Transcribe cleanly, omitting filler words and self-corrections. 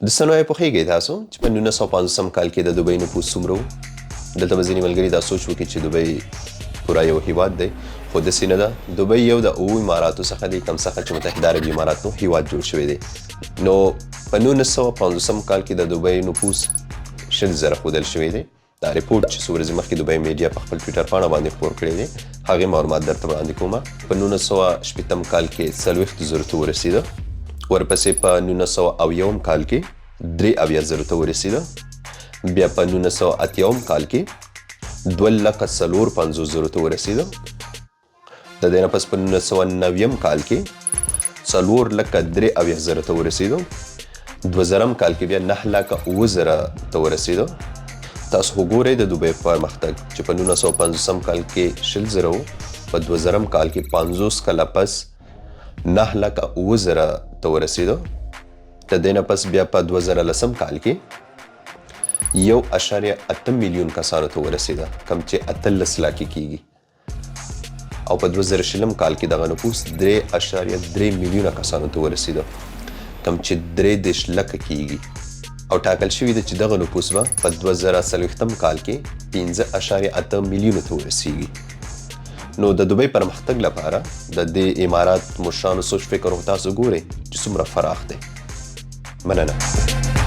د څه نوی پوهېږئ تاسو چې په 1950 کال کې د دوبۍ نفوس څومره و؟ دلته به ځینې ملګري دا سوچ وکړي چې دوبۍ پوره یو هیواد دی، خو داسې نه ده. دوبۍ یو د اوو اماراتو څخه دی، کوم څخه چې متحده عربي اماراتو هیواد جوړ شوی دی. نو په 1950 کال کې د دوبۍ نفوس 20,000 ښودل شوی دی. دا رپورټ چې څو ورځې مخکې دوبۍ میډیا په خپل ټویټر پاڼه باندې خپور کړی دی، هغې معلومات درته وړاندې کوم. په 1960 کال کې 40,000 ته ورسېده، ورپسې په 1901 کال کې 73,000 ته ورسېده، بیا په 1980 کال کې 2,54,000 ته ورسېده. د دې نه پس په 1990 کال کې 4,73,000 ته ورسېدو. 2000 کال کې بیا 9,07,000 ته ورسېدو. تاسو خو ګورئ د دوبۍ پرمختګ چې په 1950 کال کې 20,000 و، په 2000 کال کې 50 کاله پس 9,07,000 ته ورسېدو. د دې نه پس بیا په 2010 کال کې 1.8 میلیون کسانو ته ورسېده، کم چې 18 لاکه کېږي، او په 2020 کال کې دغه نفوس 3.3 میلیونه کسانو ته ورسېده، کوم چې 33 لکه کېږي، او ټاکل شوې ده چې دغه نفوس به په 2040 کال کې 5.8 میلیونه ته ورسېږي. نو د دوبۍ پرمختګ لپاره د دې امارات مشرانو سوچ فکر او تاسو ګورئ چې څومره فراخ دی. مننه.